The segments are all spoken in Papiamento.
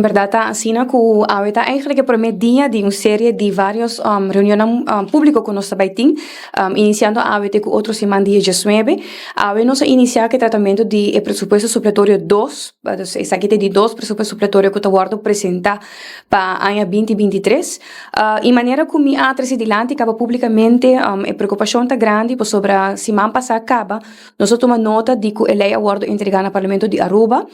berdad ta asina cu awe ta eigenlijk e prome dia di un serie di varios reunionnan publico cu nos ta bay tin, iniciando awe te cu otro siman dia diesnuebe. Awe nos a inicia cu e tratamento di e presupuesto supletorio dos, dus esaki ta e di dos presupuesto supletorio cu ta wordo presenta pa aña binti 23. Y manera cu mi a trece dilanti caba publicamente, e preocupacion ta grandi pasobra siman pasa caba nos a tuma nota di cu e ley a wordo entrega na Parlamento di Aruba,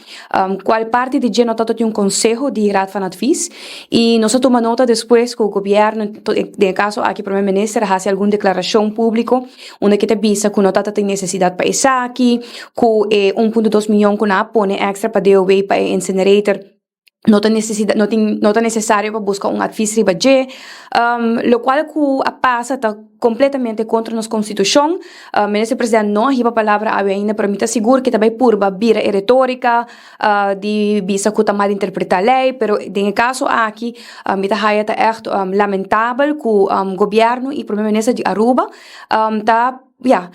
cual parti di dje no ta tin un conseho di Raad van Advies. Y nos a tuma nota despues cu gobierno, den e caso aki Prome Minister, a haci algun declaracion publico unda cu ta bisa cu no ta tin necesidad pa esaki, cu e 1.2 miyon cu nan a pone extra pa DOW pa e incinerator no ta necesidad, no tin, no ta necesario pa busca un advies riba dje, locual cu a pasa ta completamente contra nos constitucion. Minister President no a hiba palabra awe ainda, pero mi ta sigur cu ta bay purba bira e retorica di bisa cu ta malinterpreta ley, pero den e caso aki, mi ta haya ta echt lamentabel cu gobierno y Prome Minister di Aruba ta, ja,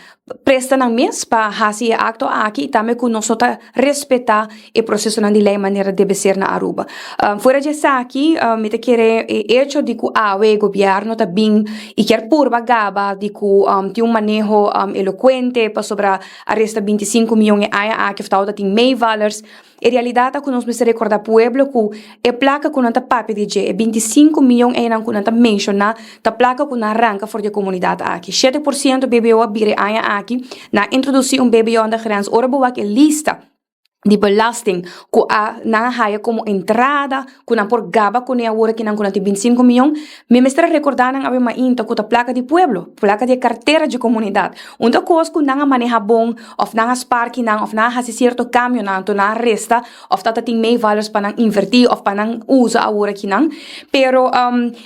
presta nan mes pa haci e acto aki y tambe cu nos no ta respeta e procesonan di ley manera debe ser na Aruba. Fuera di esaki, mi ta kere e hecho di cu awe gobierno ta bin y kier purba gaba di cu tin un maneho elocuente pasobra a resta 25 miyon e aña aki of ta tin meevallers. E realidad ta cu nos mester recorda pueblo cu e placa cu nan ta papia di dje, e 25 miyon einan cu nan ta menciona, ta placa cu nan ranca for di comunidad aki. 7% BBO a bira e aña aki, nan a introduci un BBO aan de grens, ora bo wak e lista di belasting cu a nan haya como entrada, cu nan por gaba cune awor cu nan cu nan tin 25 miyon, mi mester recorda nan awe mainta cu ta placa di pueblo, placa di cartera di comunidad. Un ta cos cu nan a maneha bon, of nan a spaar kinan, of nan a haci cierto cambio nan, anto nan a resta, of tata tin meevallers pa nan inverti, of pa nan usa awor akinan. Pero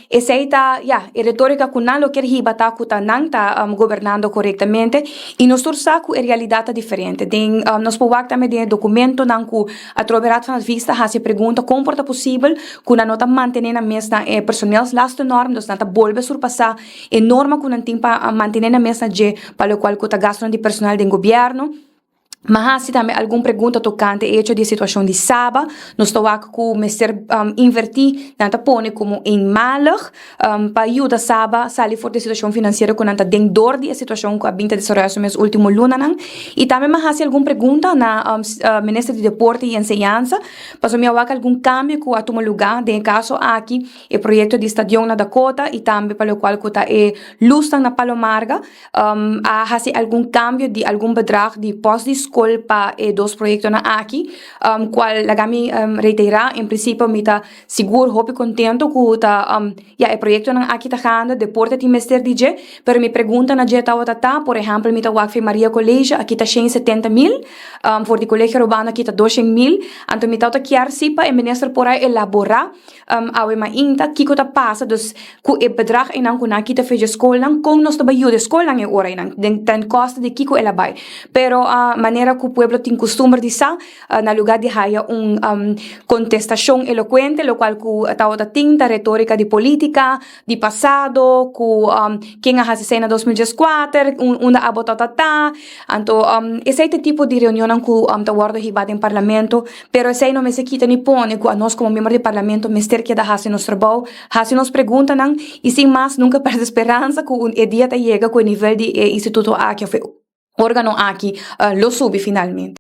esey ta, ja, e retorica cu nan lo kier hiba ta cu ta nan ta gobernando corectamente, y nos tur sa cu e realidad ta diferente. Den nos por wak tambe den e documentonan cu atrobe Raad van Advies ta haci pregunta con por ta posibel cu nan no ta mantene nan mes na e personeelslastennorm, dus nan ta bolbe surpasa e norma cu nan tin pa mantene nan mes na dje pa locual cu ta gastonan di personal den gobierno. Mi a haci tambe algun pregunta tocante e hecho di e situacion di Saba. Nos ta wak cu mester inverti, nan ta pone como eenmalig, pa yuda Saba sali for di e situacion financiero cu nan ta den door di e situacion cu a bin ta desaroya su mes ultimo lunanan. Y tambe mi a haci algun pregunta na Minister di Deporte y Enseñansa, pasobra mi a wak algun cambio cu a tuma luga den e caso aki, e proyecto di stadion na Dakota y tambe pa locual cu ta e luznan na Palo Marga, a haci algun cambio di algun bedrag di post di school pa e dos proyectonan aki, cual laga mi reitera, en principio mi ta sigur hopi contento cu ta, ja, e proyectonan aki ta gaande, deporte tin mester di dje, pero mi pregunta na dje tawata ta, por ehempel, mi ta wak fe Maria College a kita 170 mil, for di Colegio Arubano a kita 200 mil, anto mi tawata kier si pa e minister por a elabora awe mainta kiko ta pasa dus cu e bedrag einan cu nan a kita fe dje scolnan, con nos ta bay yuda e scolnan e ora einan, den ten koste di kiko el a bay. Pero manera cu pueblo tin costumber di sa, na lugar di haya un contestacion elocuente, locual cu tawata tin ta retorica di politica, di pasado, cu ken a haci esey na 2014, unda abo ta ta, anto esey ta e tipo di reunionnan cu ta wordo hiba den Parlamento, pero esey no mester kita ni pone cu anos como miembro di Parlamento mester keda haci nos trabou, haci nos preguntanan y sin mas nunca perde speransa cu e dia ta yega cu e nivel di e instituto aki of e organo aki lo subi finalmente.